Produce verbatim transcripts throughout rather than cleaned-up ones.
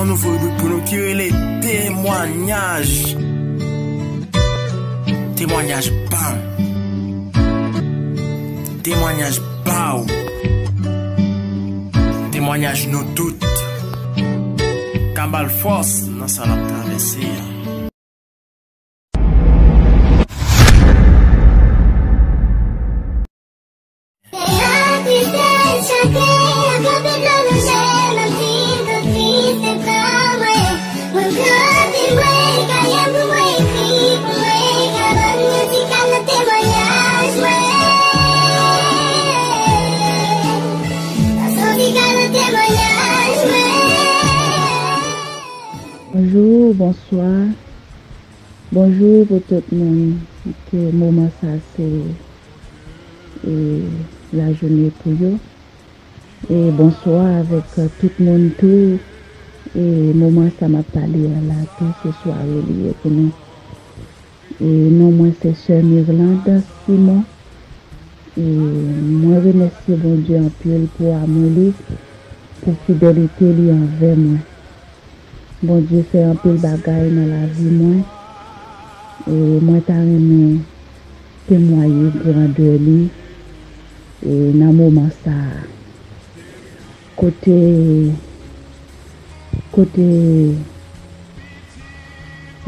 Yon nouvo ribrik pou nou ki rele temwanyaj. Temwanyaj pa m. Temwanyaj pa w. Temwanyaj nou tout. Ka ba l fòs nan sa l ap travèse a. Bonjou, bonswa. Bonjou pou tout moun ke moman sa se, e, lajounen pou yo. E bonswa avèk tout moun tou. E moman sa m ap pale a la tou, se sware li ye pou nou. E non mwen se Sè Mirlande Simon. E mwen remèsye Bondye anpil pou amou li, pou fidelite li anvè mwen. Bondye fè anpil bagay nan lavi mwen. E mwen ta renmen temwaye grandè li, e nan moman sa a. Kote, kote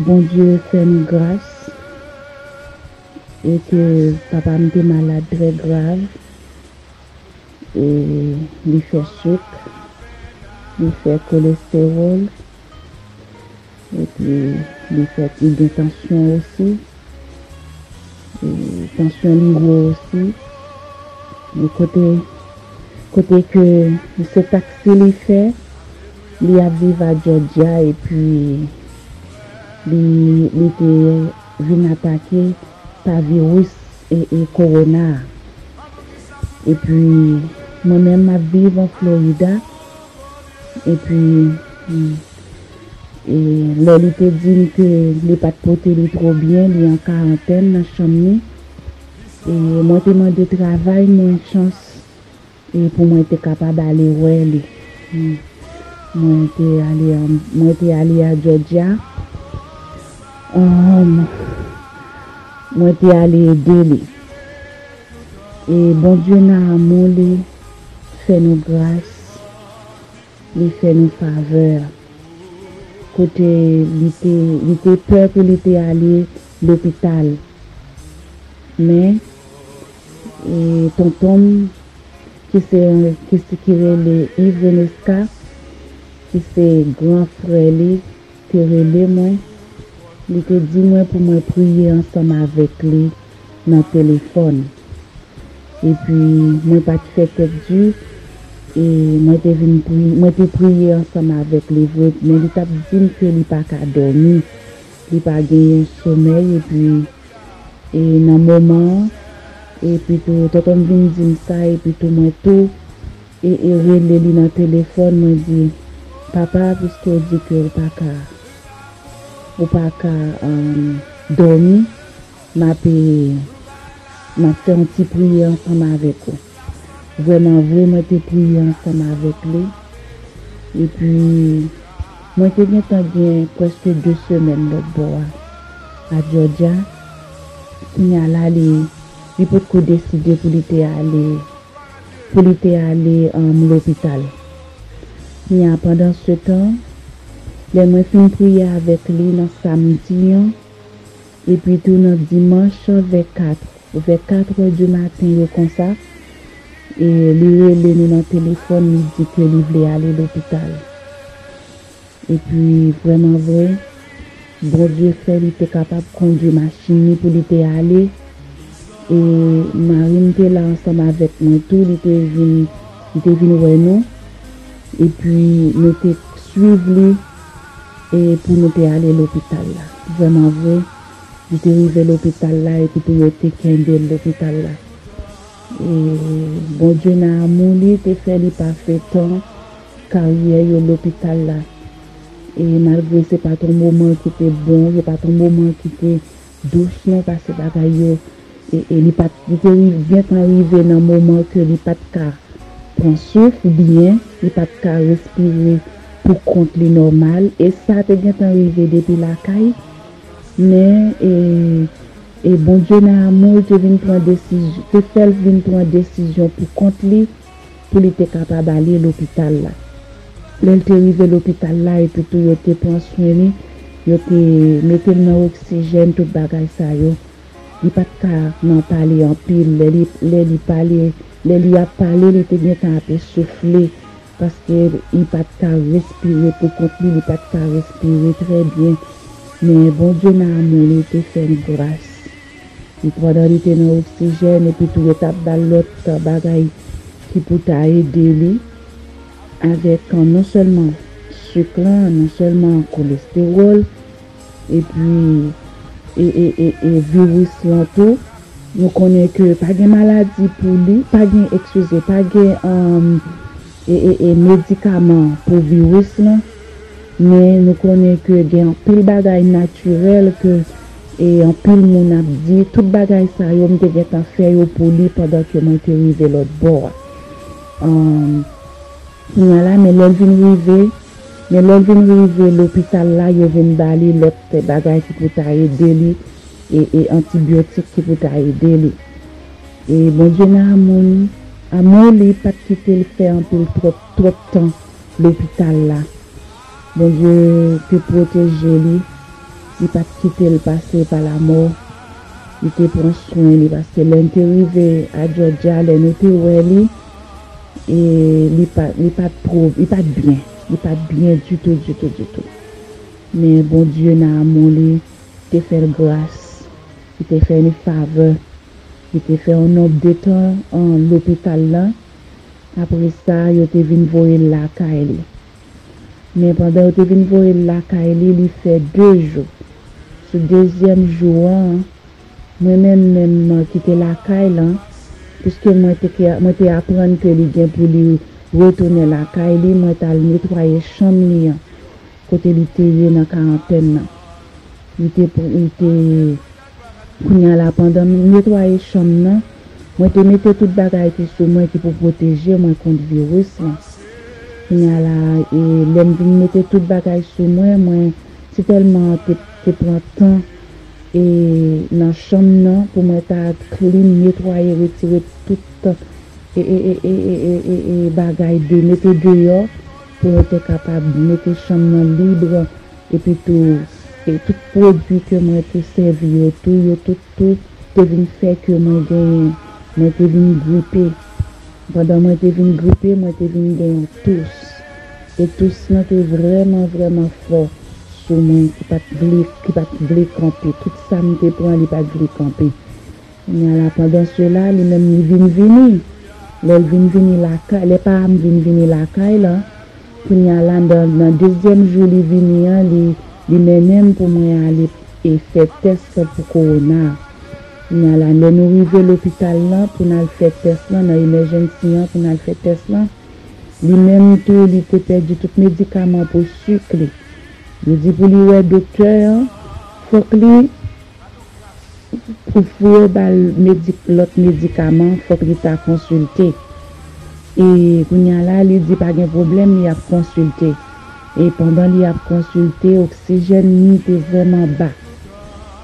Bondye fè nou gras, e ke papa m te malad trè grav, e li fè sik, li fè kolestewòl, epi li fè, li gen tansyon osi, e tansyon li wo osi. E kote, kote ke se taksi li fè, li ap viv a Georgia, epi li, li te vin atake pa viris e, e kowona a. Epi mwen menm m ap viv an Florida. Epi, mm, e lè li te di m ke li pa t pote li twò byen, li an karantèn nan chanm li. E mwen te mande travay mwen chans, e pou mwen te kapab ale wè li. Mm. Mwen te ale an, mwen te ale a Georgia. Um, mwen te ale ede li. E Bondye nan amou li fè nou gras, li fè nou favè. Kote li te, li te pè pou li te ale lopital. Men, e, tonton m, ki se, ki se, ki rele Yves Renesca, ki se gran frè li, te rele mwen, li te di mwen pou mwen priye ansanm avèk li nan telefòn. Epi, mwen pa t fè tèt di, e mwen te vin pri-, mwen te priye ansanm avèk li vre, men li t ap di m ke li pa ka dòmi, li pa genyen somèy, epi, e nan moman an, epi tou, tonton m vin di m sa, epi tou, mwen tou, e, e rele li nan telefòn, mwen di, "Papa, piske w di ke w pa ka, ou pa ka, um, dòmi, m ap, e, m ap fè yon ti priyè ansanm avèk ou." Vrèman vre, mwen te priye ansanm avèk li. Epi, mwen te gentan gen prèske de semèn lòtbò a, a Georgia. Kounye a la, li, li potko deside pou li te ale, pou li te ale, um, lopital. Kounye a, pandansetan, lè mwen fin priye avèk li nan samdi an, epi tou nan dimanch an, vè kat, vè kat è di maten yo konsa, e li rele nou nan telefòn, li di ke li vle ale lopital. Epi, vrèman vre, Bondye fè li te kapab kondui machin li pou li te ale. E mari m te la ansanm avèk mwen tou, li te vin, li te vin wè nou. Epi, nou te swiv li, e pou nou te ale lopital la. Vrèman vre, li te rive lopital la, epi tou yo te kenbe l lopital la. E Bondye nan amou li te fè li pa fè tan karyè yo lopital la. E malgre se pa t yon moman ki te bon, se pa t yon moman ki te dous non, paske bagay yo, e, e li pa t, li te ri-, gentan rive nan moman ke li pa t ka pran souf byen, li pa t ka respire pou kont li nòmal, e sa te gentan rive depi lakay, men e, e Bondye nan amou l te vin pran desizyon, te fè l vin pran desizyon pou kont li, pou li te kapab ale lopital la. Lè l te rive lopital la, epi tou yo te pran swen li, yo te mete l nan oksijèn, tout bagay sa yo. Li pa t ka nan pale anpil. Lè li, lè li pale, lè li ap pale, li te gentan ap esoufle, paske li pa t ka respire pou kont li, li pa t ka respire trè byen. Men Bondye nan amou li te fè l gras. Li, pandan li te nan oksijèn, epi tou yo t ap ba l lòt bagay ki pou ta ede li avèk, non sèlman sik lan, non sèlman kolestewòl, epi e, e, e, e viris lan tou. Nou konnen ke pa gen maladi pou li, pa gen, eskize, pa gen um, e, e, e medikaman pou viris lan, men nou konnen ke gen anpil bagay natirèl ke e anpil moun ap di, tout bagay sa yo m te gentan fè yo pou li pandan ke mwen te rive lòt bò a. Um, Kounye a la, men lè l vin rive, men lè l vin rive lopital la, yo vin ba li lòt bagay ki pou ta ede li, e, e antibyotik ki pou ta ede li. E Bondye nan amou li, amou li pa t kite l fè anpil twòp, twòp tan lopital la. Bondye te pwoteje li, li pa t kite l pase pa lamò. Li te pran swen li, paske lè n te rive a Georgia, lè nou te wè li, e li pa, li pa t twò, li pa t byen. Li pa t byen ditou, ditou, ditou. Men Bondye nan amou li te fè l gras, li te fè li favè, li te fè yon nonb de tan an lopital la. Apre sa, yo te vin voye l lakay li. Men pandan yo te vin voye l lakay li, li fè de jou. Sou dezyèm jou an, mwen menm menm ki te lakay lan, piske mwen te, mwen te aprann ke li gen pou li retounen lakay li, mwen t al netwaye chanm li an, kote li te ye nan karantèn nan. Li te, li te, kounye a la, pandan m netwaye chanm nan, mwen te mete tout bagay ki sou mwen ki pou pwoteje mwen kont viris lan. Kounye a la, e, lè m vin mete tout bagay sou mwen, mwen, se tèlman te, te pran tan, e, nan chanm nan pou mwen ta klin, netwaye, retire tout, e, e, e, e, e, e, e, e bagay de, mete deyò pou mwen te kapab mete chanm nan lib, epi tou, e tout pwodui ke mwen te sèvi yo tou, yo tout, tout te vin fè ke mwen genyen, mwen te vin gripe. Pandan mwen te vin gripe, mwen te vin gen yon tous. E tous lan te vrèman, vrèman fò sou mwen, ki pa t vle, ki pa t vle kanpe. Tout sa m te pran, li pa t vle kanpe. Kounye a la, pandan sela, li menm li vin vini. Lè l vin vini lakay, lè pa m vin vini lakay la, kounye a la, nan, nan dezyèm jou li vini an, li, li mennen m pou mwen ale e fè tès pou kowona. Kounye a la, lè nou rive lopital lan pou n al fè tès lan, nan emèjènsi an pou n al fè tès lan, li menm tou, li te pèdi tout medikaman pou sik li. Yo di pou li wè doktè an, fòk li pou, pou yo ba l medik-, lòt medikaman, fòk li ta konsilte. E kounye a la, li di pa gen pwoblèm, li ap konsilte. E pandan li ap konsilte, oksijèn li te vrèman ba.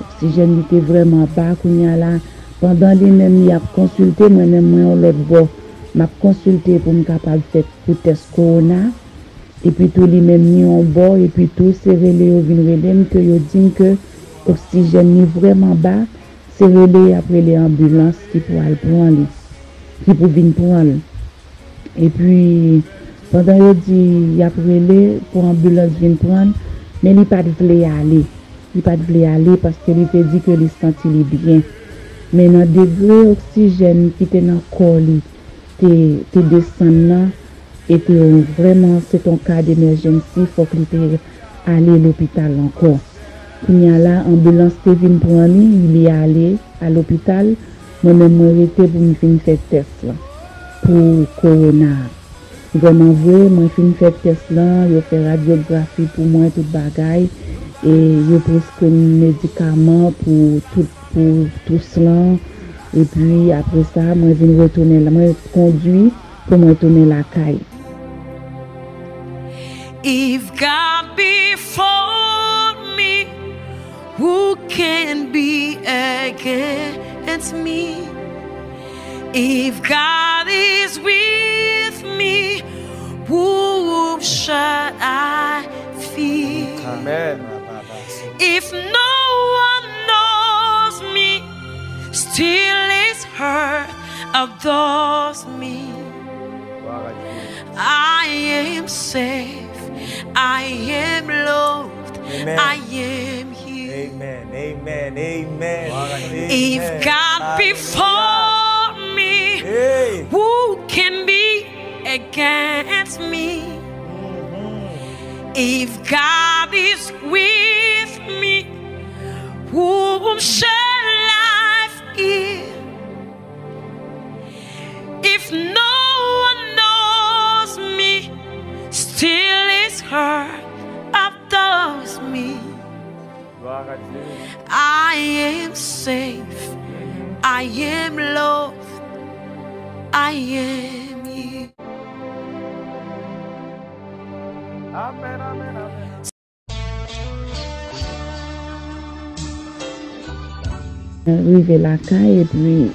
Oksijèn li te vrèman ba. Kounye a la, pandan li menm li ap konsilte, mwen menm mwen yon lòt bò, m ap konsilte pou m kapab fè pou tès kowona. Epi tou li menm ni yon bò, epi tou se rele yo vin rele m ke yo di m ke oksijèn li vrèman ba, se rele y ap rele anbilans ki pou al pran li, ki pou vin pran l. Epi pandan yo di y ap rele pou anbilans vin pran l, men li pa t vle ale. Li pa t vle ale paske li te di ke li santi li byen. Men nan degre oksijèn ki te nan kò li te, te desann nan, e te vrèman, se t on ka demèjènsi, fòk li te ale lopital ankò. Kounye a la, anbilans te vin pran li, li ale a lopital, mwen menm mwen rete pou m vin fè tès lan pou kowona a. Vrèman vre, mwen fin fè tès lan, yo fè radyografi pou mwen, tout bagay, e yo preskri m medikaman pou tout, pou tous lan, epi apre sa, mwen vin retounen, mwen kondui pou mwen tounen lakay. If God be for me, who can be against me? If God is with me, whom shall I fear? Amen. If no one knows me, still his heart adores me. I am safe, I am loved, Amen. I am healed. Amen. Amen. Amen. If God be for me, Hey. Who can be against me? If God is with me, whom shall I fear? If no one knows me, still his heart adores me. Gloire à Dieu. I am safe, I am loved, I am healed. Amen, amen, amen. Rive lakay, epi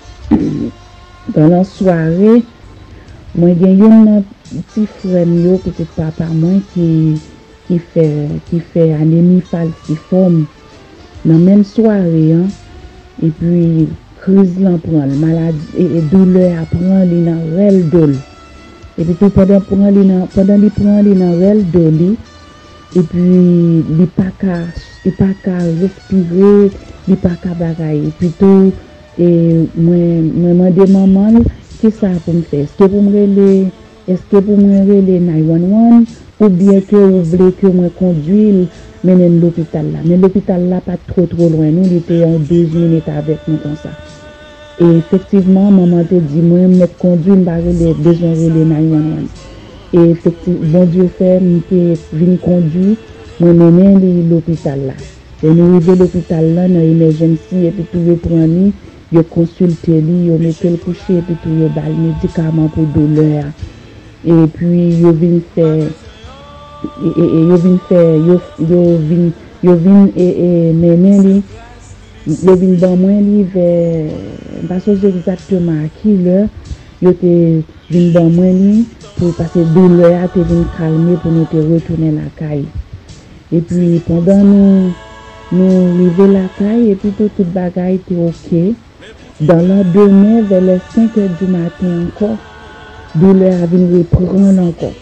pandan sware, mwen gen youn nan ti frè m yo, pitit papa mwen, ki, ki fè, ki fè anemi falsifòm nan menm sware an, epi kriz lan pran l, maladi, e, e, doulè a pran li nan rèl do l. Epi tou pandan pran li nan, pandan li pran li nan rèl do li, epi li pa ka, li pa ka respire, li pa ka bagay. Epi tou, e, mwen, mwen mande manman l, kisa pou m fè? Èske pou m rele, èske pou mwen rele nine one one, oubyen ke ou vle ke mwen kondui l mennen l lopital la? Men lopital la pa t two two lwen nou, li te yon douz minit avèk nou konsa. E efektivman, manman te di mwen, m mèt kondui, m pa rele, bezwen rele nine one one. E efektiv, Bondye fè, m te vin kondui, mwen mennen li lopital la. Lè nou rive lopital la, nan emergency, epi tou yo pran li, yo konsilte li, yo mete l kouche, epi tou yo ba l medikaman pou doulè a. Epi yo vin fè, e, e, e, yo vin fè, yo, yo vin, yo vin, e, e, mennen li, yo vin ban mwen li vè, m pa sonje egzakteman a ki lè, yo te vin ban mwen li, pou, paske doulè a te vin kalme pou nou te retounen lakay. Epi pandan nou, nou rive lakay, epi tou, tout bagay te oke. Dan landemen, vè lè senk è di maten ankò, doulè a vin reprann ankò.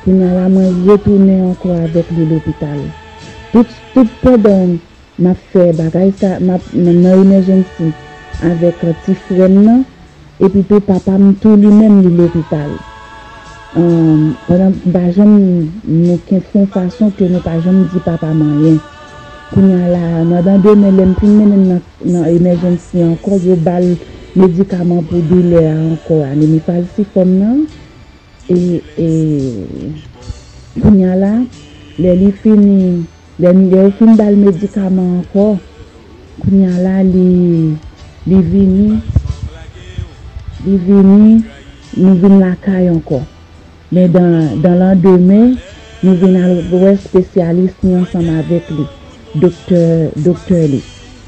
Kounye a la, mwen retounen ankò avèk li lopital. Tout, tout pandan m ap fè bagay sa, m ap nan, nan emergency avèk, euh, ti frè m nan, epi tou papa m tou li menm li lopital. Ahn, pandan m pa janm, nou ken fè yon fason ke nou pa janm di papa m anyen. Kounye a la, nan landemen, lè m fin mennen l nan, nan emergency ankò, yo ba l medikaman pou doulè a ankò, anemi falsifòm nan. E, e, kounye a la, lè li fini, lè, lè yo fin ba l medikaman ankò, kounye a la, li, li vini, li vini, nou vin lakay ankò. Men dan, dan landemen, nou vin al wè espesyalis li ansanm avèk li, doktè, doktè li.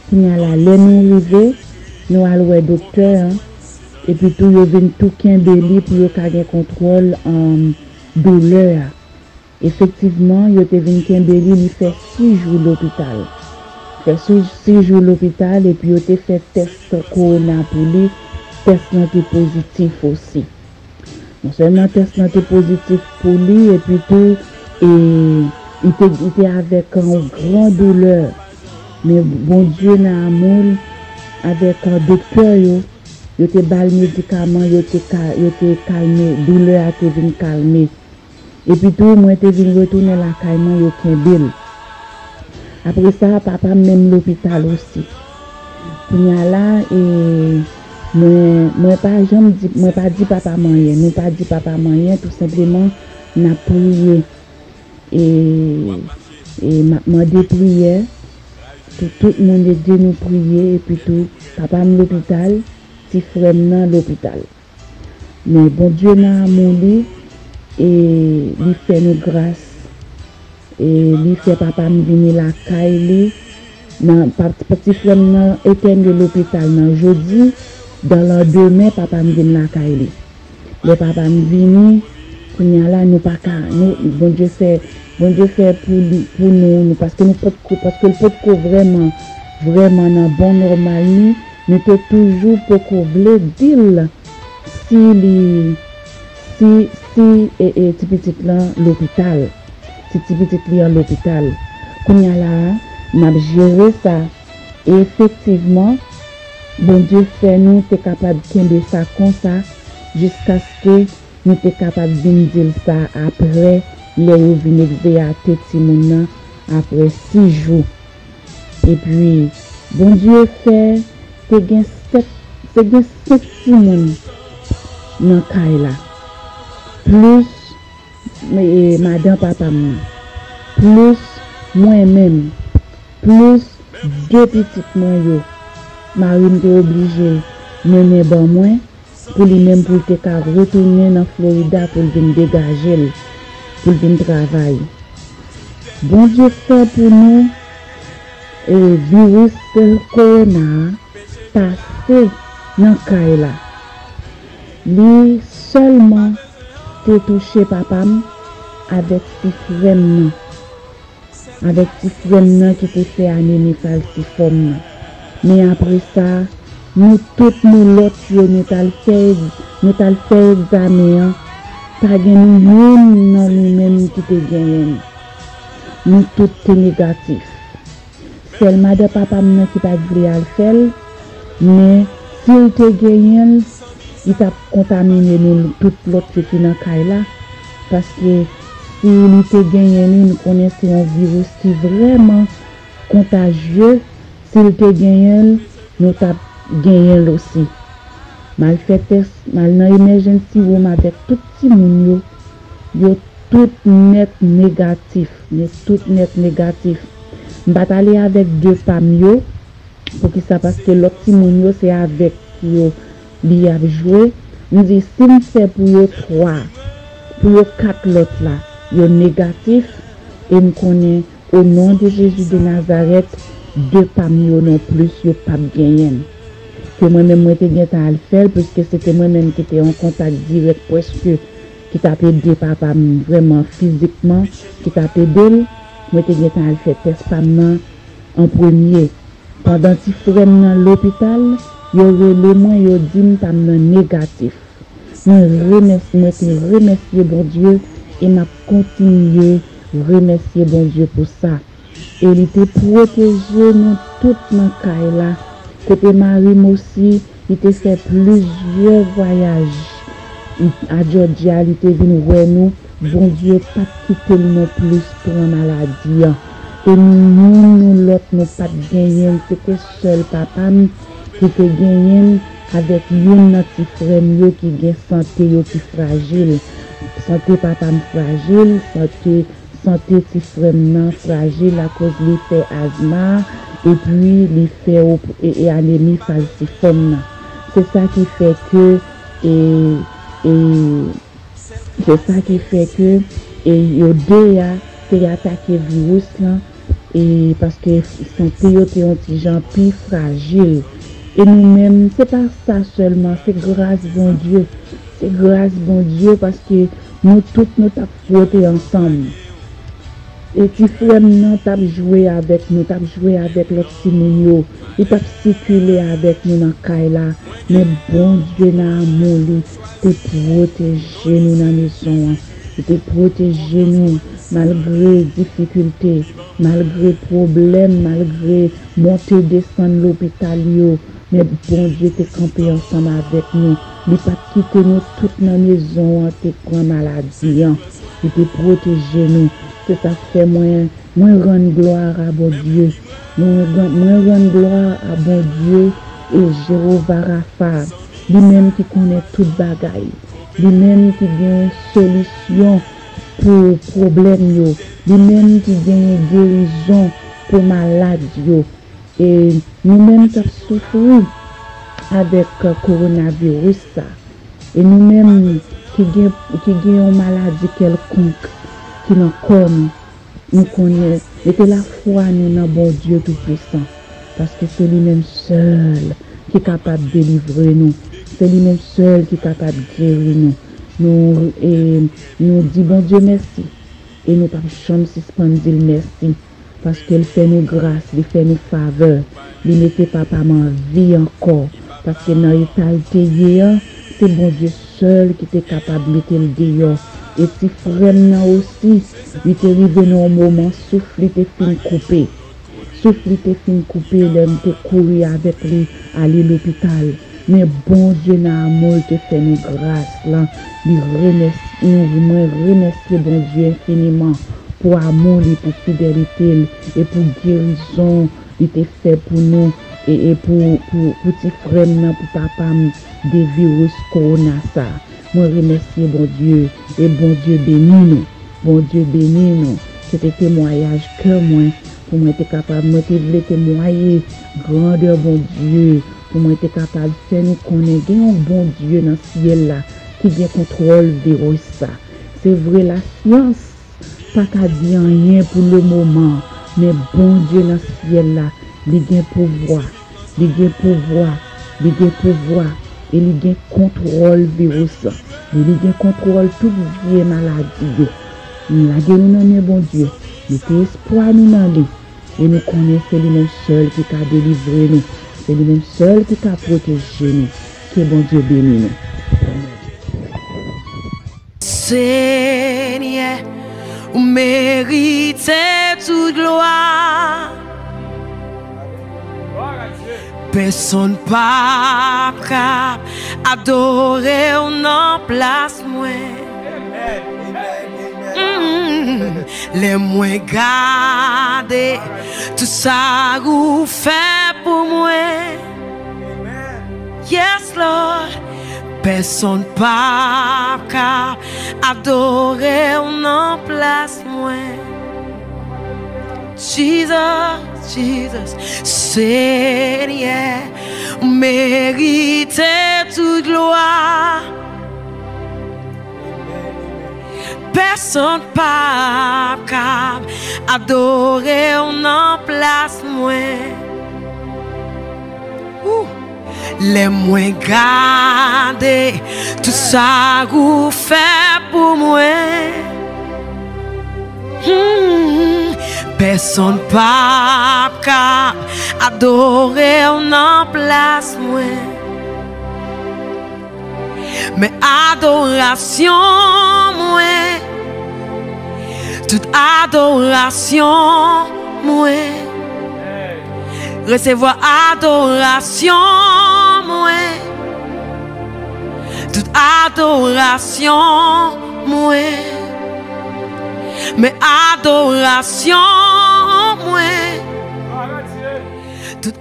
Kounye a la, lè nou rive, nou al wè doktè an, epi tou yo vin tou kenbe li pou yo ka gen kontwòl, um, doulè a. Efektivman, yo te vin kenbe li, li fè sis jou lopital. Fè sis, sis jou lopital, epi yo te fè tès kowona pou li, tès lan te pozitif osi. Non sèlman tès lan te pozitif pou li, epi tou, e, li te, li te avèk yon gran doulè. Men Bondye nan amou l, avèk, e, doktè yo, yo te ba l medikaman, yo te ka, yo te kalme, doulè a te vin kalme. Epi tou, mwen te vin retounen lakay mwen, yo kenbe l. Apre sa, papa m menm lopital osi. Kounye a la, e, mwen, mwen pa janm di, mwen pa di papa m anyen, nou pa di papa m anyen, tou senpleman, n ap priye. E, e m ap mande priyè pou tout moun ede nou priye, epi tou, papa m lopital, ti frè m nan lopital. Men Bondye nan amou li, e li fè nou gras. e li fè papa m vini lakay li. Nan pa- pa- ti frè m nan etène lopital nan jodi, dan landemen papa m vin lakay li. Lè papa m vini, kounye a la nou pa ka nou Bondye fè Bondye fè pou li pou nou nou paske nou potko paske l potko vrèman vrèman nan bon nòmal ni, nou te toujou poko vle di l si li si si e, e ti pitit lan lopital, si ti pitit li an lopital. Kounye a la a, n ap jere sa. E efektivman, Bondye fè nou te kapab kenbe sa konsa jiskaske nou te kapab vin di l sa apre lè yo vin egzeyate timoun nan apre sis jou. Epi, Bondye fè te gen sèt, te gen senk timoun nan kay la, plis e, madan papa m nan, plis mwen menm, plis de pitit mwen yo, mari m te oblije mennen ban mwen pou li menm pou l te ka retounen nan Florida pou l vin degaje l, pou l vin travay. Bondye fè pou nou e, viris kowona a pase nan kay la. Li sèlman te touche papa m avèk ti frè m nan. Avèk ti frè m nan ki te fè anemi falsifòm nan. Men apre sa, nou tout nou lòt yo nou t al fè nou t al fè egzamen an, pa gen nou youn nan nou menm ki te genyen l. Nou tout te negatif. Sèl madan papa m nan ki pa t vle al fè l, men si l te genyen l, li t ap kontamine nou tout lòt yo ki nan kay la, paske si li te genyen li, nou konnen se yon viris ki vrèman kontajye, si l te genyen l, nou t ap genyen l osi. M al fè tès, m al nan emergency room avèk tout timoun yo, yo tout nèt negatif, yo tout nèt negatif. M pa t ale avèk de pa m yo, poukisa? Paske lòt timoun yo se avèk yo li ap jwe. M di si m fè pou yo twa, pou yo kat lòt la, yo negatif, e m konnen o non de Jezi de Nazarèt, de pa m yo non plis yo p ap genyen l. Ke mwen menm mwen te gentan al fè l, piske se te mwen menm ki te an kontak dirèk prèske ki t ap ede papa m vrèman fizikman, ki t ap ede l, mwen te gentan al fè tès pa m nan an premye. Pandan ti frè m nan lopital, yo rele mwen, yo di m pa m nan negatif. Mwen remèsye, mwen te remèsye Bondye e m ap kontinye remèsye Bondye pou sa. E li te pwoteje nou tout nan kay la. Kote mari m osi, li te fè plizyè vwayaj a Georgia, li te vin wè nou. Bondye pa t kite l non plis pran maladi an. E nou youn nou lòt nou pa t genyen l. Se te sèl papa m ki te genyen l avèk youn nan ti frè m yo ki gen sante yo ki frajil. Sante papa m frajil, sante sante ti frè m nan frajil akoz li fè azma epi li fè op- e, e anemi falsifòm nan. Se sa ki fè ke e, e, se sa ki fè ke e, yo de a te atake viris lan e paske sante yo te yon ti jan pi frajil. E nou menm, se pa sa sèlman, se gras Bondye. Se gras Bondye paske nou tout nou t ap fwote ansanm. E ti frè m nan t ap jwe avèk nou, t ap jwe avèk lòt timoun yo. Li t ap sikile avèk nou nan kay la. Men Bondye nan amou li te pwoteje nou nan mezon an. Li te pwoteje nou malgre difikilte, malgre pwoblèm, malgre monte desann lopital yo. Men Bondye te kanpe ansanm avèk nou. Li pa t kite nou tout nan mezon an te pran maladi an. Li te pwoteje nou. Se sa k fè mwen, mwen rann glwa a Bondye. Mwen rann, mwen rann glwa a Bondye e Jewova Rafa, li menm ki konnen tout bagay. Li menm ki gen solisyon pou pwoblèm yo. Li menm ki genyen gerizon pou malad yo. E nou menm k ap soufri avèk kowonaviris sa, e nou menm ki gen, ki gen yon maladi kèlkonk ki nan kò nou, Nou konnen, mete lafwa nou nan Bondye Toupisan, paske se li menm sèl ki kapab delivre nou, se li menm sèl ki kapab geri nou. Nou, e, nou di Bondye mèsi, e nou p ap janm sispann di l mèsi, paske l fè nou gras, li fè nou favè, li mete papa m an vi ankò, paske nan eta l te ye an, se Bondye sèl ki te kapab mete l deyò. E ti frè m nan osi, li te rive nan yon moman, souf li te fin koupe. Souf li te fin koupe lè m te kouri avèk li ale lopital. Men Bondye nan amou l te fè nou gras lan. Li remèsye nou, mwen remèsye Bondye enfiniman pou amou li, pou fidelite l e pou gerizon li te fè pou nou e, e pou, pou, pou ti frè m nan, pou papa m de viris kowona sa. Mwen remèsye Bondye e Bondye beni nou. Bondye beni nou. Se te temwayaj kè mwen pou mwen te kapab, mwen te vle temwaye grandè Bondye, pou mwen te kapab fè nou konnen gen yon Bondye nan syèl la ki gen kontwòl viris sa. Se vre, lasyans pa ka di anyen pou lemoman, men Bondye nan syèl la, li gen pouvwa, li gen pouvwa, li gen pouvwa, e li gen kontwòl viris lan. Li gen kontwòl tout vye maladi yo. Nou lage nou nan men Bondye, mete espwa nou nan li, e nou konnen se li menm sèl ki ka delivre nou, se li menm sèl ki ka pwoteje nou. Ke Bondye beni nou. Senyè, ou merite tout glwa. Pèsonn p ap kab adore w nan plas mwen. Mm. Lè mwen gade tout sa ou fè pou mwen. Yes, Lord. Pèsonn p ap ka adore w nan plas mwen. Jesus, Jesus, Senyè, ou merite tout glwa. Pèsonn p ap kab adore w nan plas mwen. Ou. Lè mwen gade tout sa ou fè pou mwen, hmm, pèsonn p ap ka adore w nan plas mwen. Men adorasyon mwen, tout adorasyon mwen, resevwa adorasyon mwen, tout adorasyon mwen, men adorasyon mwen, tout